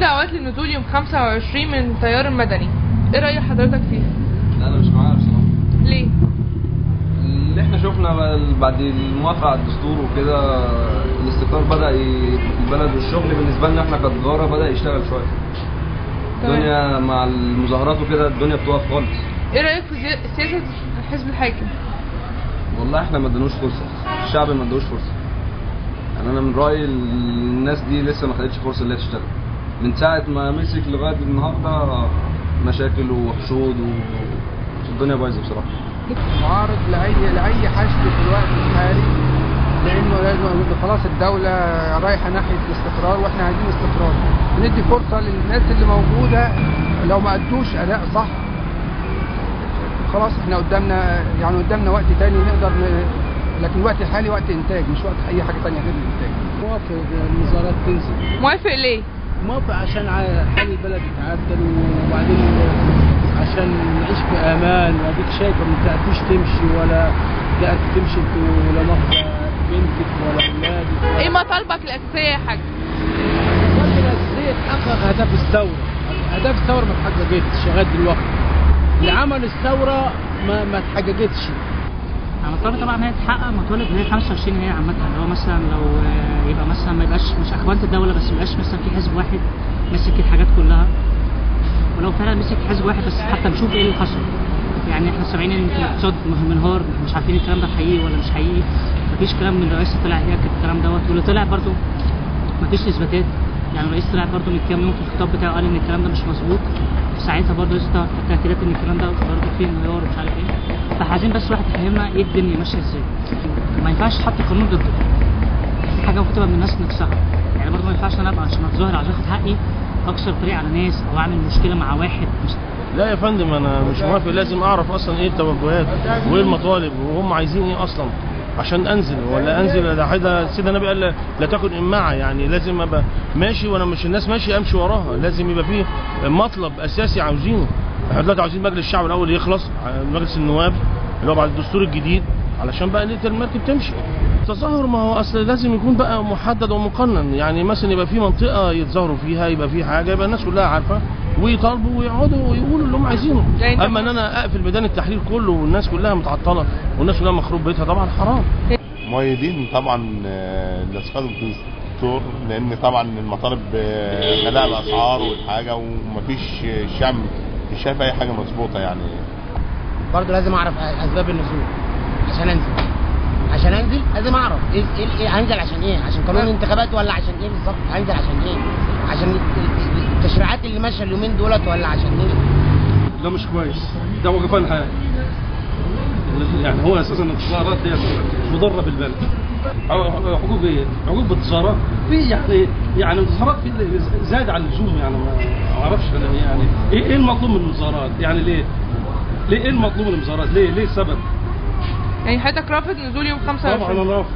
دعوات للنزول يوم 25 من التيار المدني، ايه رأي حضرتك فيها؟ لا انا مش معاها بصراحة. ليه؟ اللي احنا شفنا بعد الموافقة على الدستور وكده الاستقرار بدأ في البلد، والشغل بالنسبة لنا احنا كتجارة بدأ يشتغل شوية. الدنيا مع المظاهرات وكده الدنيا بتقف خالص. ايه رأيك في سياسة الحزب الحاكم؟ والله احنا ما اديناش فرصة، الشعب ما ادوش فرصة. يعني انا من رأيي الناس دي لسه ما خدتش فرصة اللي هي تشتغل. من ساعة ما مسك لغاية النهاردة مشاكل وحشود والدنيا بايظة بصراحة. معارض لأي حشد في الوقت الحالي، لأنه لازم خلاص الدولة رايحة ناحية الاستقرار واحنا عايزين استقرار. بندي فرصة للناس اللي موجودة، لو ما أدوش أداء صح خلاص احنا قدامنا، يعني قدامنا وقت تاني نقدر لكن الوقت الحالي وقت إنتاج، مش وقت أي حاجة تانية غير الإنتاج. موافق المظاهرات تنزل. موافق ليه؟ موافق عشان حال البلد يتعدل، وبعدين عشان نعيش في امان، واديك شايفه ما بتعرفيش تمشي ولا لا تمشي انت ولا مؤاخذة بنتك ولا اولادك. ايه مطالبك الاساسية يا حاج؟ مطالبي الاساسية تحقق اهداف الثورة، اهداف الثورة ما اتحققتش لغاية دلوقتي. اللي عمل الثورة ما اتحققتش. انا مطالبي طبعا ان هي تتحقق مطالب اللي هي 25 هي عامة، اللي هو مثلا لو يبقى مثلا ما يبقاش مش اخوانة الدولة بس، ما يبقاش مثلا في حزب واحد ماسك الحاجات كلها، ولو فعلا مسك حزب واحد بس حتى نشوف ايه اللي حصل. يعني احنا سامعين ان الاقتصاد منهار، مش عارفين الكلام ده حقيقي ولا مش حقيقي، مفيش كلام من الرئيس طلع ياكد الكلام دوت، واللي طلع برده مفيش اثباتات. يعني الرئيس طلع برده من كام يوم في الخطاب بتاعه قال ان الكلام ده مش مظبوط، ساعتها برده لسه تاكيدات ان الكلام ده برده فيه انهيار ومش عارف ايه. فعايزين بس واحد يفهمنا ايه الدنيا ماشية ازاي. ما ينفعش تحط قانون ضده، دي حاجة المفروض تبقى من الناس نفسها. يعني برده ما ينفعش انا ابقى عشان اتظاهر عشان اخد حقي اكسر طريق على ناس او اعمل مشكلة مع واحد. مش لا يا فندم انا مش موافق، لازم اعرف اصلا ايه التوجهات وايه المطالب وهم عايزين ايه اصلا عشان انزل ولا انزل. ده سيدنا النبي قال لا تكن امعه، يعني لازم ابقى ماشي وانا مش الناس ماشي امشي وراها، لازم يبقى فيه مطلب اساسي عاوزينه. احنا دلوقتي عاوزين مجلس الشعب الاول يخلص، مجلس النواب اللي هو بعد الدستور الجديد، علشان بقى المركب تمشي. التظاهر ما هو اصل لازم يكون بقى محدد ومقنن، يعني مثلا يبقى في منطقة يتظاهروا فيها، يبقى في حاجة، يبقى الناس كلها عارفه ويطالبوا ويقعدوا ويقولوا اللي هم عايزينه. اما ان انا اقفل ميدان التحرير كله والناس كلها متعطلة والناس كلها مخروب بيتها، طبعا حرام. مؤيدين طبعا لاسقاط الدستور، لان طبعا المطالب غلاء الاسعار والحاجة، ومفيش الشعب مش شايف اي حاجة مظبوطة. يعني برضه لازم اعرف اسباب النزول عشان انزل. عشان انزل لازم اعرف ايه انزل عشان ايه، عشان قانون الانتخابات ولا عشان ايه بالظبط؟ انزل عشان ايه؟ عشان التشريعات اللي ماشية اليومين دولت ولا عشان ايه؟ لا مش كويس، ده وقفان حياة. يعني هو اساسا التظاهرات دي مضرة بالبلد. حقوق ايه؟ حقوق بالتظاهرات في يعني التظاهرات في زاد عن اللزوم، يعني ما اعرفش انا يعني ايه المطلوب من المظاهرات؟ يعني ليه؟ ليه ايه المطلوب من المظاهرات؟ ليه السبب؟ يعني حضرتك رافض نزول يوم 25؟ طبعا انا رافض.